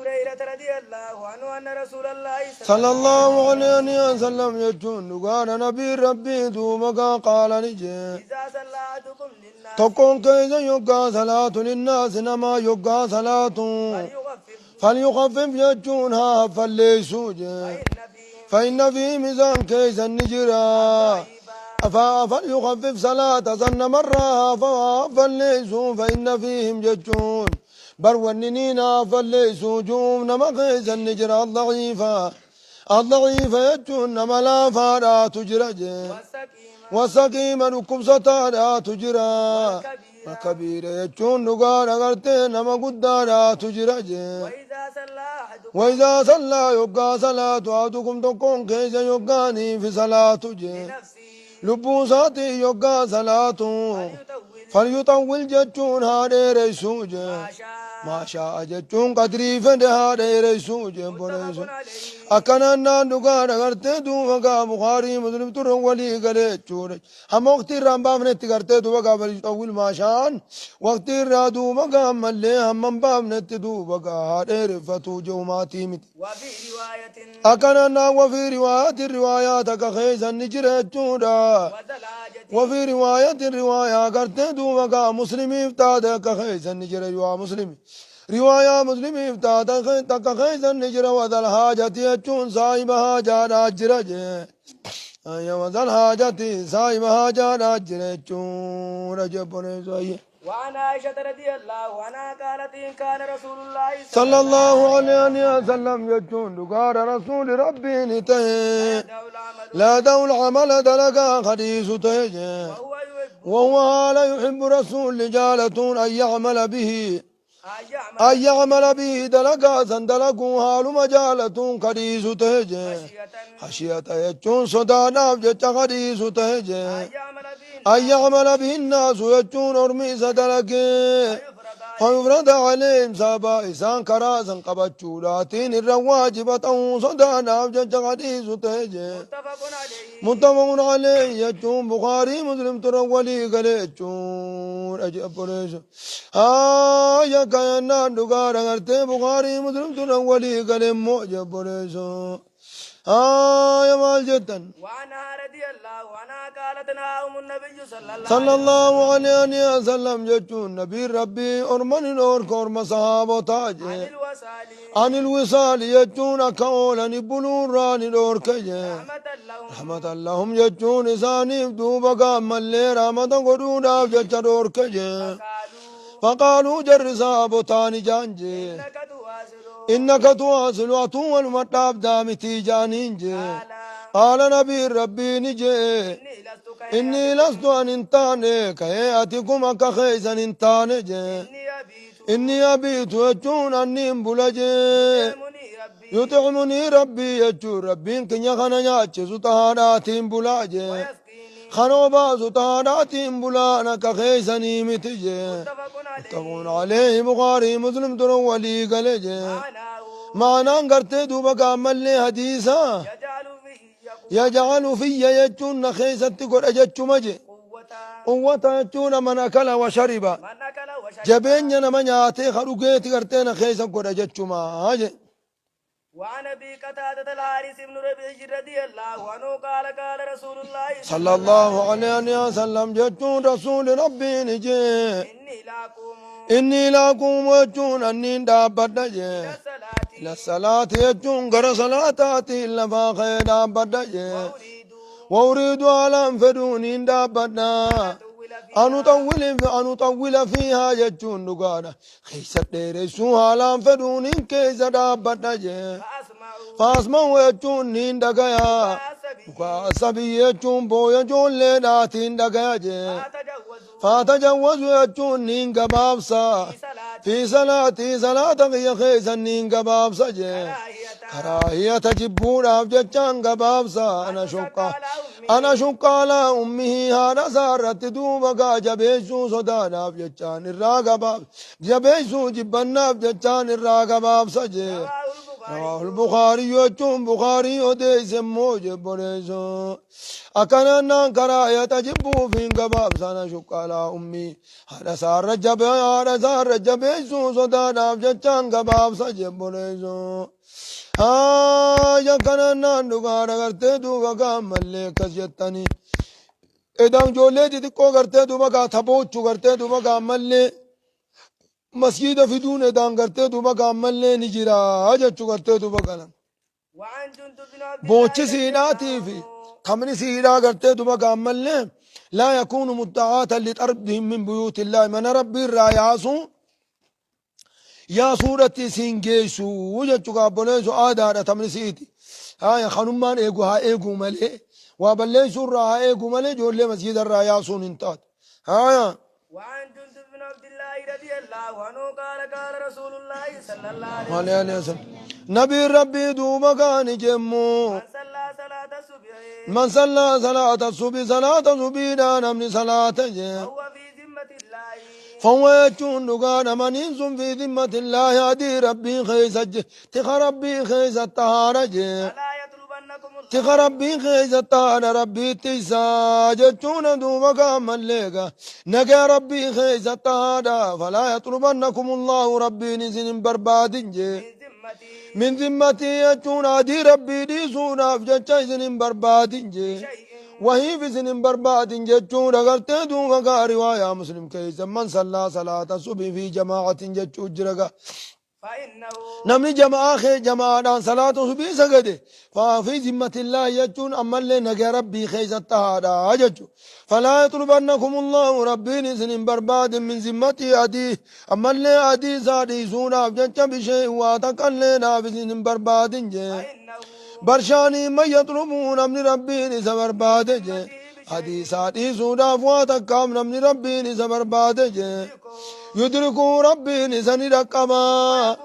هريرة رضي الله عنه أن رسول الله صلى الله عليه وسلم jechuun dhugaadha nabii rabbii duuba gaa qaala ni jee إذا صلى أحدكم للناس tokkoon keessa yoggaa salaatu linnaasi namaa yoggaa salaatu فليخفف falyukhaffif jechuun haa haffalleessuu jee فإن فيهم فإن في ميزان كيس النجرا فليخفف صلاة سن مرة فليسوا فإن فيهم جتون بر وننين فليسوا جوم نما كيس النجرا الضعيفة الضعيفة يجون نما لا فارا تجرج والسقيم وسقيم ركب ستارا تجرا والكبير كبير يجون نقار غرتين نما قدارا تجرج وإذا صلى أحدكم وإذا صلى يقى صلاة أحدكم تكون كيس يقاني في صلاة جي لنفسه لبو ساتي يقى صلاة فليطول فليطول جتون هادي ريسو جي ما شاء ما شاء جتون قدري فد هادي ريسو جي بوليسو متفق عليه akkanannaan dhugaadha gartee duuba gaa bukaarii muslim turan walii galee jechuudha hamma waqtii irraa hin baafnetti gartee duuba gaa falyuxawwil maashaan waqtii irraa duuba gaa ammallee hamma hin baafnetti duuba gaa haa dheereffatuu jehumaatii miti وفي رواية akkanannaan wafii riwaayaati riwaayaa takka keessa ni jira jechuudha وذا الحاجة وفي رواية رواية gartee duuba gaa muslimiif taate akka keessa ni jira riwaa muslimi riwaayaa muslimiif taate takka keessa ni jira wadal haajati jechuun saahiba haajaadhaa jira jee ayya wadal haajati saahiba haajaadhaa jira jechuudha jebboneessu ayya وعن عائشة رضي الله عنها قالت إن كان رسول الله صلى الله عليه وسلم jechuun dhugaadha rasuuli rabbiin ta'e يدع العمل لا دول عمل دلقا حديث ta'e jee وهو يحب وهو لا يحب رسول جالة أن يعمل به أن يعمل أن يعمل به دلقا سندلقوا هال مجالة كريس تهجي خشية خشية يجون صدانا جت كريس تهجي أن يعمل به أن يعمل به الناس يجون أرميس دلقي فيفرض فيفرض عليهم سابا إسان كراسا قبتشولاتين الرواجب صدانا جت كريس تهجي متفق عليه متفق عليه يجون بخاري مسلم ترولي قليتون أجب ليش آه يا كينا دغار غرتي بخاري مسلم ترولي قلي معجب ليش آه يا مال جدا وعنها رضي الله عنها قالت نهاهم النبي صلى الله صلى عليه الله عليه وسلم جتون نبي ربي أرمن نور كورم صحابة عن تاج الوصال عن الوصال يجون كولا بلور راني دور كجه رحمة لهم رحمة لهم jechuun isaaniif duuba gaammallee rahmata godhuudhaaf jecha dhoorke jee فقالوا faqaaluu jarri saabotaani jaan jee إنك تواصل innaka tuwaasilu atuu waluma dhaabdaa mitii jaaniin jee قال qaala nabiin rabbiini jee إني لست innii lastu an hin taane ka'ee ati kum akka keeysan hin taane jee إني أبيت inni abiitu jechuun anniin bula jee يطعمني ربي yuxicmunii rabbii jechuun rabbiin kinya kana nyaachisu tahaadhaatiin bulaa jee ويسقيني Kanoo baasu taadhaatiin bulaan akka keeysanii miti jee. متفق عليه Muttafaqun alayhi Bukaarii Muslim turan walii gale jee. معناه Maanaan gartee duuba gaammallee hadiisa. يجعل فيه Yajcalu fiyya jechuun na keeysatti godha jechuma je. قوة Quwwata jechuun man akala wa shariba. من أكل وشرب Jabeenya nama nyaatee ka dhugeeti gartee na keessa godha jechuma je. وعن ابي قتادة الحارث بن ربيع رضي الله عنه قال قال رسول الله صلى الله عليه وسلم jechuun rasuuli rabbiin jee. إني لا أقوم Inni laa quumu jechuun anniin dhaabbadha jee. إلى الصلاة إلى الصلاة يجون غير صلاة إلا فاخي دابدا وأريد وأريد على أنفدون دابدا أن أطول أن فيها أطول أن أطول فيها يجون نقانا خيسة ديرسو على أنفدون كيس دابدا فأسمع فاسمع يجون نين دقيا بكاء الصبي الصبي يجون بو يجون لناتين دقيا فأتجوز فاتجوز يجون نين قبابسا في صلاتي في صلاتي صلاة يا خيسا نين قبابسا جي كراهية كراهية جبودhaaf jechaan gabaabsa ana أن shuqqa أشق على أمي ana shuqqa alaa ummihii haadha isaa irratti duuba gaa jabeessuu sodaadhaaf jechaan irraa gabaab jabeessuu jibbannaaf jechaan irraa gabaabsa jee رواه رواه البخاري jechuun Bukhaarii odeesse immoo jebboleessu. Akkanannaan karaayata jibbuuf hin gabaabsana shuqqalaa ummii haadha isaarra jabee haadha isaarra jabeessuu sodaadhaaf jechaan gabaabsa jebboleessu. Haa akkanannaan dhugaadha gartee duuba gaammallee akkas jettanii. Edaan ijoollee xixiqqoo gartee duuba gaa taphoochuu gartee duuba gaammallee masjiida fiduun edaan gartee duuba gaammallee ni jira jechuu gartee duuba galan. وعن جندب بن عبد الله Boochi رضي الله siidhaatii fi عنه taphni siidhaa gartee duba gaammallee laa yakuunu muddacaatan lixarbihim min buyuutillaahi mana rabbii irraa yaasuu yaasuudhatti isiin geessu jechuu gaabboleessu aadaadha taphni siiti. Haaya kanummaan eegu haa eeguu malee waa balleessuu irraa haa eeguu malee ijoollee masjiida irraa yaasuun hin taatu. Haaya. وعن جندب بن عبد الله رضي الله عنه قال قال رسول الله صلى الله عليه عليه وسلم. Nabiin rabbii duuba gaani jemmu. من صلى صلاة الصبح من صلى صلاة الصبح صلاة subiidhaa namni salaata jee. فهو في ذمة الله فهو jechuun dhugaadha maniin sun في ذمة الله adii rabbii keessa je tika rabbii keessa tahaara jee. فلا يطلبنكم الله Tika rabbii keessa tahaara rabbiitti isaa jechuun duuba gaammalleega nagaa rabbii keessa tahaadha فلا يطلبنكم الله rabbiin isin hin barbaadin jee. من ذمتي من ذمتي jechuun adii rabbii dhiisuudhaaf jecha isin hin barbaadin jee. شيء Wahiif isin hin barbaadin jechuudha gartee duuba gaa riwaayaa muslim keessa من صلى صلاة الصبح في جماعة jechuu jira gaa. فإنه Namni jama'aa kee jama'aadhaan salaata subii sagade في ذمة الله jechuun ammallee nagaa rabbii keessa tahaadha jechu. فلا يطلبنكم الله rabbiin isin hin barbaadin من ذمتي adii ammallee adii isaa dhiisuudhaaf jecha بشيء waa takkallee naaf isin hin barbaadin jee. فإنه Barshaanii من يطلبه namni rabbiin isa barbaade jee. Adii isaa dhiisuudhaaf waa takkaaf namni rabbiin isa barbaade jee. يدركه rabbiin isa ni dhaqqabaa.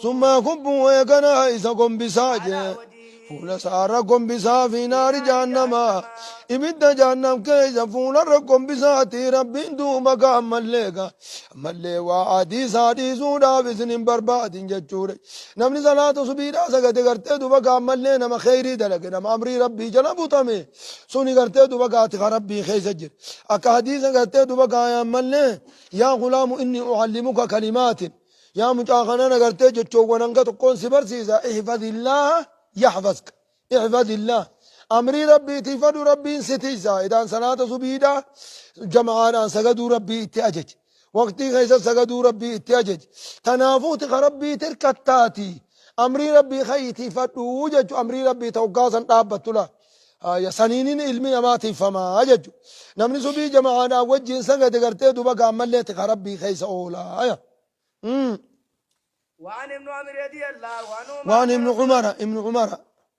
ثم يكبه eeganaa isa gombisaa jee. على وجهه Fuula isaarra gombisaa في نار جهنم. Ibidda jahannam keessa fuularra gombisaati rabbiin duuba gaa ammallee gaa. Ammallee waa adii isaa dhiisuudhaaf isin hin barbaadin jechuudha. Namni salaata subiidhaa sagade gartee duuba gaa ammallee nama kheyrii dalage nama amrii rabbii jala butame suni gartee duuba gaati ka rabbii keessa jira. Akka hadiisa gartee duuba gaa ammallee يا غلام إني أعلمك كلمات yaa mucaa kanana gartee jechoowwan hanga tokkoon si barsiisa احفظ الله يحفظك احفظ الله amrii rabbiitii fadhu rabbiin si tiisa idaan salaata subiidhaa jama'aadhaan sagaduu rabbii itti ajaje waqtii keessa sagaduu rabbii itti ajaje tanaafuu tika rabbii tirkattaati amrii rabbii kayitii fadhuu jechu amrii rabbii ta hoggaasan dhaabbattu la saniinin ilmi namaa tiifamaa jechu namni subii jama'aadhaan wajjin sagade gartee duba gaammallee tika rabbii keessa oolaa. وعن ابن عمر رضي الله عنهما وعن ابن عمر ابن عمر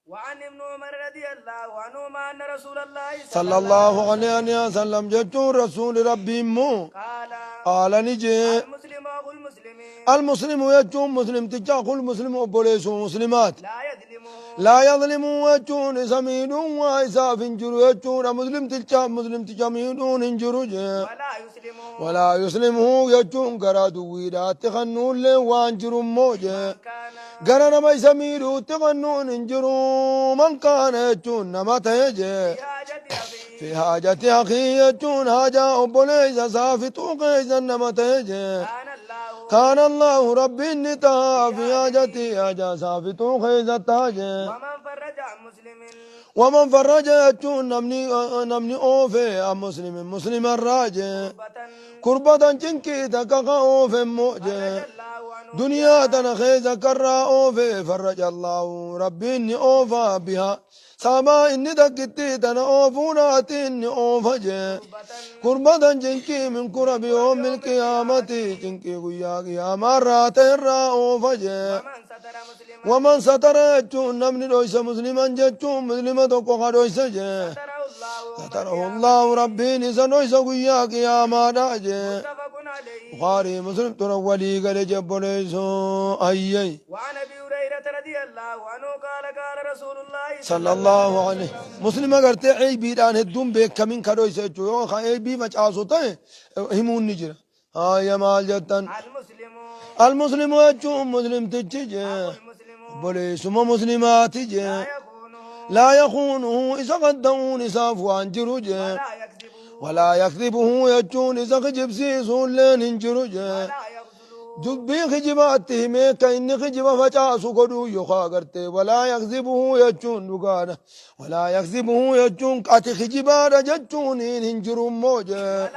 وعن ابن عمر رضي الله عنهما أن رسول الله صلى الله عليه وسلم jechuun rasuuli rabbii immoo قال قال ni jee المسلم أخو المسلم المسلم jechuun muslimticha أخو المسلم obboleessu muslimaati. لا يظلمه لا يظلم jechuun isa miidhuun waa isaaf hin jiru jechuudha muslimticha muslimticha miidhuun hin jiru jee. ولا يسلمه ولا يسلمه jechuun gara duwwiidhaatti kannuullee waan jiru immoo jee. كان Gara nama isa miidhuutti kannuun hin jiru من كان jechuun nama ta'e jee. في حاجة أخيه في حاجة أخيه jechuun haajaa obboleessa isaa fixuu keessa nama ta'e jee. كان الله كان الله rabbiin ni ta'a في حاجته haajaa isaa fixuu keessa ta'a jee. ومن فرج عن مسلم ومن فرج jechuun namni namni oofe عن مسلم muslima irraa jee. كربة كربة cinqii takka ka oofe immoo jee. فرج الله عنه Duniyaa tana keessa karraa oofe فرج الله rabbiin ni oofa بها sabaa inni takkitti tana oofuudhaati inni oofa jee. كربة كربة cinqii من كرب يوم القيامة cinqii guyyaa qiyaamaarraa ta'e irraa oofa jee. ومن ستر مسلما ومن ستر jechuun namni dhoysa مسلما jechuun muslima tokko ka dhoysa jee. ستره الله يوم ستره القيامة الله rabbiin isa dhoysa guyyaa qiyaamaadha jee. متفق عليه Bukaarii muslim tura walii gale jebboleessoo ayyay. وعن ابي هريره رضي الله عنه قال قال رسول الله صلى الله عليه muslima gartee eeybiidhaan hedduun beekamin ka dhoysa jechuu yoo ka eeybii facaasu ta'e himuun ni jira. Haaya maal jettan? المسلم المسلم jechuun muslimtichi jee. المسلم Obboleessuma muslimaati jee. Laa yakhuunuhu isa kadda'uun isaaf waan jiru jee. Walaa yakdhibuhu jechuun isa kijibsiisuulleen hin jiru jee. Dubbii kijibaatti himee ka inni kijiba facaasu godhuu yookaa gartee walaa yakdhibuhu jechuun dhugaadha. Walaa yakdhibuhu jechuun ati kijibaadha jechuun hin jiru immoo jee.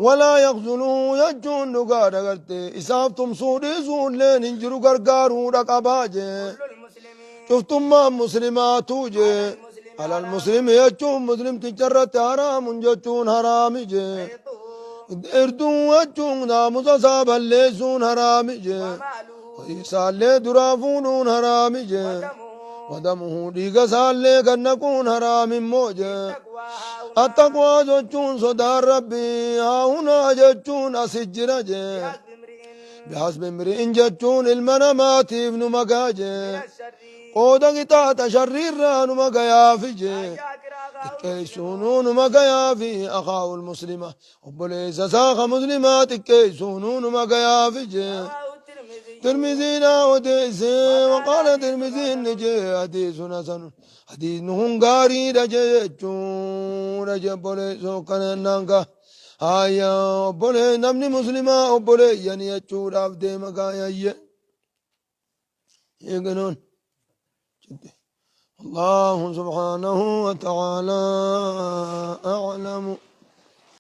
Walaa yakzuluhu jechuun dhugaadha gartee isaaf tumsuu dhiisuulleen hin jiru gargaaruudha qabaa jee. Cuftummaan muslimaatuu jee. Alal muslimi jechuun muslimticha irratti haraamun jechuun haraami jee. Irduu jechuun naamusa isaa balleessuun haraami jee. Isaallee duraa fuudhuun haraami jee. Wadamuhu dhiiga isaallee gad naquun haraami immoo jee. Attaqwaa jechuun sodaan rabbii haahunaa jechuun asi jira jee. Bihasbi imri'in jechuun ilma namaatiif numa gaha jee. Qooda qixaaxa sharriirraa numa gayaafi jee. Xiqqeessuunuu numa gayaafi akhaa'ul muslima. Obboleessa isaa ka muslimaa xiqqeessuunuu numa gayaafi jee. Tirmiziidhaa odeesse waqaala tirmiziin ni jee hadiisun hasanun. Hadiisni kun gaariidha jee jechuudha jee obboleessoo kana jennaan gaa. Haaya obbolee namni muslimaa obboleeyyani jechuudhaaf deema gaayayye. Eeganoon. Allahu subhaanahu wa ta'ala a'lamu.